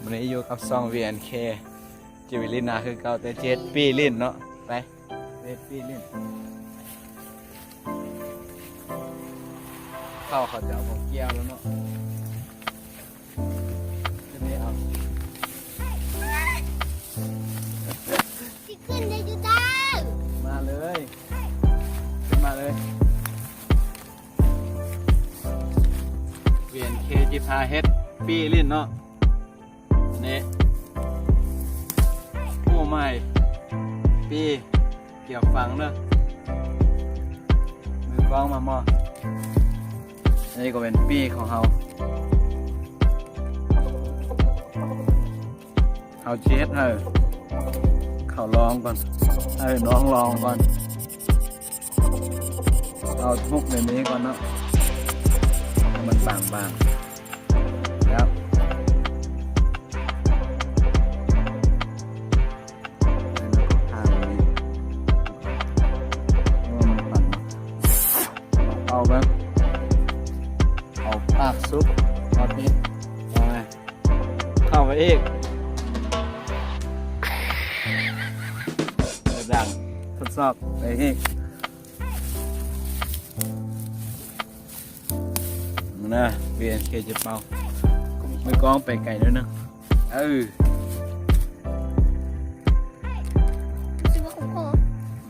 ມື້ນີ້ຢູ່ກັບຊ່ອງ ວີແອນເຄ ຈິວິລິນນາຄືເກົ່າ ແຕ່ເຈັດປີຫຼິ້ນເນາະ. ໄປເຈັດປີຫຼິ້ນ ເຂົ້າເຂົາຈະເອົາບໍ່ກ່ຽວແລ້ວເນາະ. ຂຶ້ນໄດ້ເອົາ ຊິຂຶ້ນໄດ້ຢູ່ເຈົ້າ. ມາເລີຍ ຂຶ້ນມາເລີຍ. ວີແອນເຄ ຊິພາເຮັດປີ້ຫຼິ້ນເນາະ ນີ້. ໂອ້ ໃໝ່ ປີ້ ກຽມຝັງເດີ ມືກ້ອງມາໝໍ້. ອັນນີ້ກໍເປັນປີ້ຂອງເຮົາ. ເຮົາຊິເຮັດໃຫ້ເຂົາລອງກ່ອນ ໃຫ້ນ້ອງລອງກ່ອນ. ເອົາທຸບໃນນີ້ກ່ອນເນາະ ໃຫ້ມັນບາງໆ ແລ້ວ ໃຫ້ມັນກໍທາງນີ້ ເອົາໄປ ເອົາປາກສຸບ ເອົາທີ່ ເອົາໄປ ເຂົ້າໄປອີກ ດັງ ທົດສອບໄປອີກ ນະ ວີແອນເຄ ຈະເປົ່າ ມືກ້ອງໄປໄກໜ້ອຍໜຶ່ງ ເອີ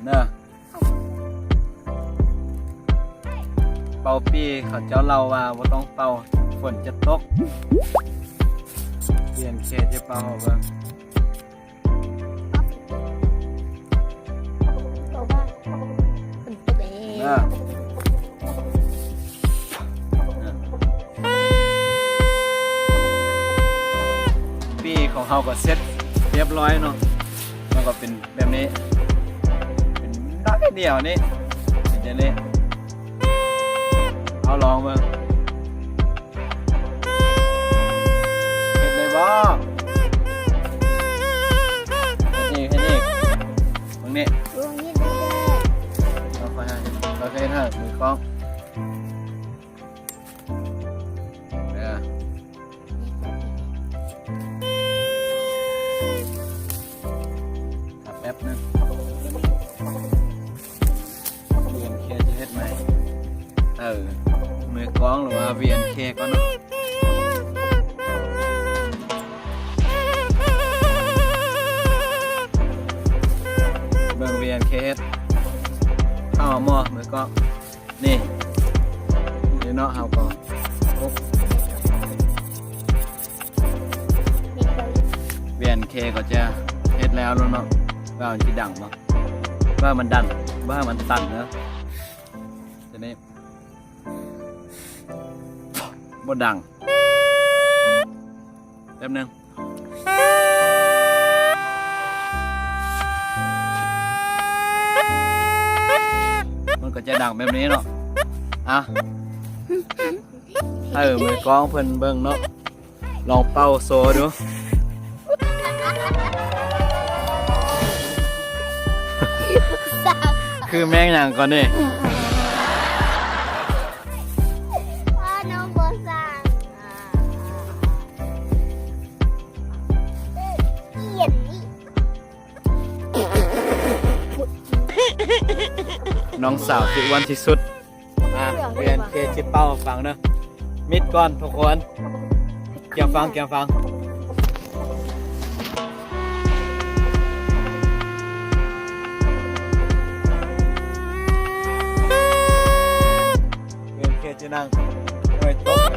ນະ. ເປົ່າປີ້ ເຂົາເຈົ້າເລົ່າວ່າບໍ່ຕ້ອງເປົ່າ ຝົນຈະຕົກ. ປ່ຽນເຂດຈະເປົ່າເບິ່ງ ເອີ ປີ້ຂອງເຮົາກໍເສັດຮຽບຮ້ອຍເນາະ ມັນກໍເປັນ ແບບນີ້ ເປັນໜ້ອຍດຽວນີ້ ເປັນຈັ່ງນີ້ ເອົາລອງເບິ່ງ ເຮັດໄດ້ບໍ່? ເຮັດອີກ ເຮັດອີກ ເບິ່ງນີ້ ເອົາຄ່ອຍໃຫ້ ເອົາຄ່ອຍເຮັດໃຫ້ ມືກ້ອງ ເດີ ຖ້າແປັບໜຶ່ງ ວີແອນເຄ ຈະເຮັດໃໝ່ ເອີ ມືກ້ອງ ຫຼືວ່າ ວີແອນເຄ ກ່ອນເນາະ ເບິ່ງ ວີແອນເຄ ເຮັດ ເຂົ້າໝໍ້ ມືກ້ອງ. ນີ້ ນີ້ເນາະ ເຮົາກໍ ວີແອນເຄ ກໍຈະເຮັດແລ້ວເນາະ ວ່າມັນຊິດັງບໍ່ ວ່າມັນດັງ ວ່າມັນຕັນເນາະ ຈະນີ້ ບໍ່ດັງ ແປັບໜຶ່ງ ມັນກໍຈະດັງແບບນີ້ເນາະ ອ່ະ ໃຫ້ມືກ້ອງເພິ່ນເບິ່ງເນາະ ລອງເປົ່າໂຊດູ ຄືແມງຫຍັງກ່ອນນີ້? ນ້ອງສາວທີ່ອ້ວນທີ່ສຸດ ອ່ະ ປ່ຽນເຄສຊິເປົ່າໃຫ້ຟັງເດີ ມິດກ່ອນທຸກຄົນ ກຽມຟັງ ກຽມຟັງ ປ່ຽນເຄສຊິນັ່ງ ໂອ້ຍ ຕົກ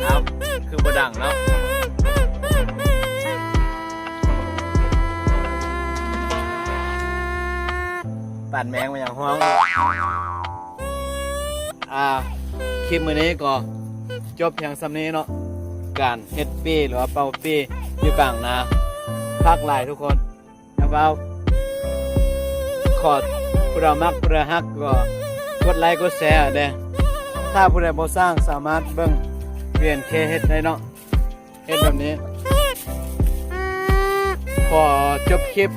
ອ້າວ ຄືບໍ່ດັງເນາະ ປານແມງມາຫຍັງຮ້ອງ. ອ່າ ຄລິບມື້ນີ້ກໍຈົບພຽງສ່ຳນີ້ເນາະ ການເຮັດປີ້ ຫຼືວ່າເປົ່າປີ້ຢູ່ກາງນາ ຄັກຫຼາຍທຸກຄົນ. ຢ່າຟ້າວ ຂໍ ຜູ້ໃດມັກ ຜູ້ໃດຮັກກໍກົດໄລກົດແຊເດີ ຖ້າຜູ້ໃດບໍ່ຊ່າງສາມາດເບິ່ງ ວີແອນເຄ ເຮັດໄດ້ເນາະ ເຮັດແບບນີ້. ຂໍຈົບຄລິບ